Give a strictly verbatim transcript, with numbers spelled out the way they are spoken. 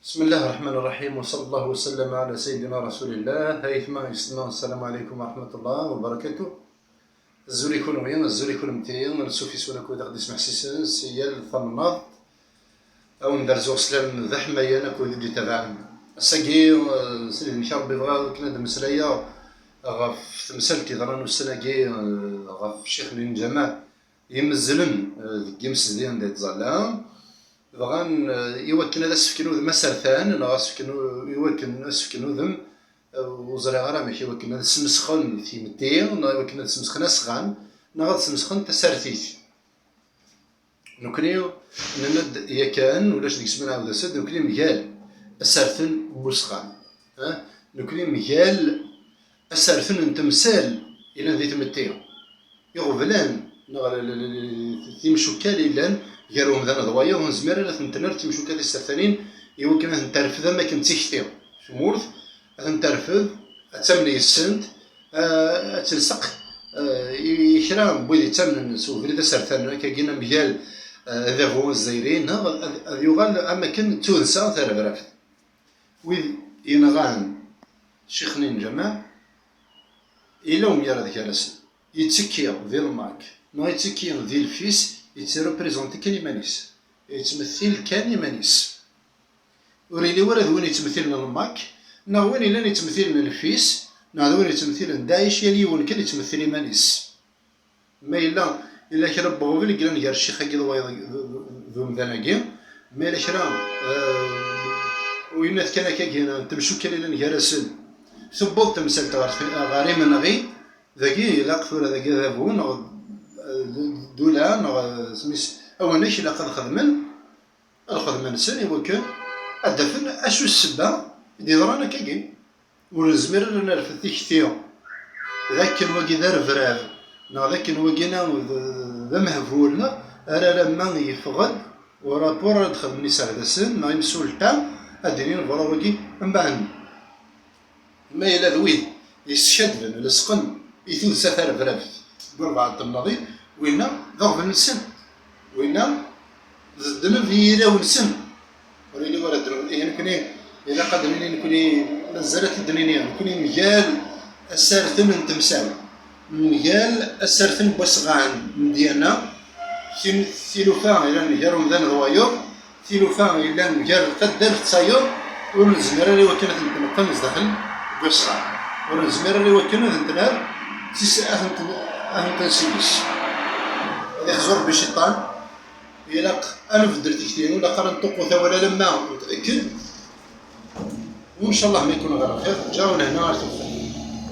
بسم الله الرحمن الرحيم، وصلى الله وسلم على سيدنا رسول الله. Aytma, yessetma, السلام عليكم ورحمة الله وبركاته. Azul i kunwi, azul i kunemti, ansuf yes-wen akked aɣ-d-ismeḥsisen si yal tamnaḍt. Ad wen-d-rzuɣ sslam d aḥmayan akked i d-itabaɛen. Ass-agi, eh, s idem-ik a Rebbi, bɣiɣ akken ad d-mmeslayeɣ ɣef temsalt yeḍran ussan-agi, eh, ɣef ccix n lǧameɛ imezzlen, eh, deg yimsezdi anda yettẓalla. Bɣan, eh, iwakken ad as-fken udem asertan, neɣ as-fken u-, iwakken ad as-fken udem, eh, ur ẓriɣ ara amek, iwakken ad smesxen timetti, neɣ iwakken ad smesxen asɣan, neɣ ad smesxen tasertit. Nekni nenna-d yakan, ulac deg-s ma nɛawed-as-d, nekni mgal aserten n usɣan. Ha? Nekni mgal aserten n temsal yellan di tmetti. Iɣeblan, neɣ l-, l-, l-, l-, timcukkal yellan gar umdan d wayeḍ, ur nezmir ara ad tent-nerr d timcukkal tisertanin iwakken ad tent-terfed am akken d tikti tmurt, ad tent-terfed, ad tamen yes-sent, eh, ad telseq, eh, i, i kra n wid yettamnen s ubrid asertan, akkagi amgal, eh, adabu azzayri, neɣ ad, ad yuɣal am akken d tudsa tarebrabt. Wid yenɣan ccix-nni n lǧameɛ, yella umgarad gar-asen. Yettekki di lmak, neɣ yettekki di lfis, yettreprezenti kan iman-is. Yettmettil kan iman-is. Ur yelli wara d win yettmettilen lmak, neɣ win yellan yettmettilen lfis, neɣ d win yettmettilen Daɛic, yal yiwen kan yettmettil iman-is. Ma yella, yella kra n weɣbel i yellan gar ccix-agi d wayeḍ d, d, d umdan-agi, ma yella kra, eh, uyennat kan akkagi n temcukkal yellan gar-asen, tewweḍ temsalt ɣer, ɣer imenɣi, dagi ilaq tura dagi adabu neɣ, eh, d-, ddula neɣ, eh, isem-is, awanek ilaq ad xedmen, ad xedmen-sen iwakken ad d-afen acu ssebba i d-yeḍran akkagi. Ur nezmir ara ad nerfed tikti d akken wagi d arebrab, neɣ d akken wagi d, d amehbul, ara alamma yeffeɣ-d urapur ara d-xedmen iserdasen neɣ imsulta, ad d-inin berra wagi mbeɛd. Ma yella d wid yeskadben lesqen i tudsa tarebrabt n walbeɛḍ temnaḍin, winna d aɣbel-nsen, winna d ddnub i yiraw-nsen. Ur yelli wara ddnub, ihi nekni ilaq ad d-nini, nekni mazal ad t-id-nini, nekni mgal aserten n temsal, mgal aserten n wasɣan n dyanna, tin-, tilufa yellan gar umdan d wayeḍ, tilufa yellan gar taddart d tayeḍ, ur nezmir ara i wakken ad tent-neqqen zdaxel deg wasɣan. Ur nezmir ara i wakken ad tent-nerr tis-, ad tent-, ad tent-nsilis. Ad iḥzu Rebbi cciṭan, ilaq ad nbeddel tikti, ur ilaq ara nṭuqqut awal alamma netأكد. Wa ncallah ma ikun ɣer lxir, ǧǧaɣ-wen hna ar tufat.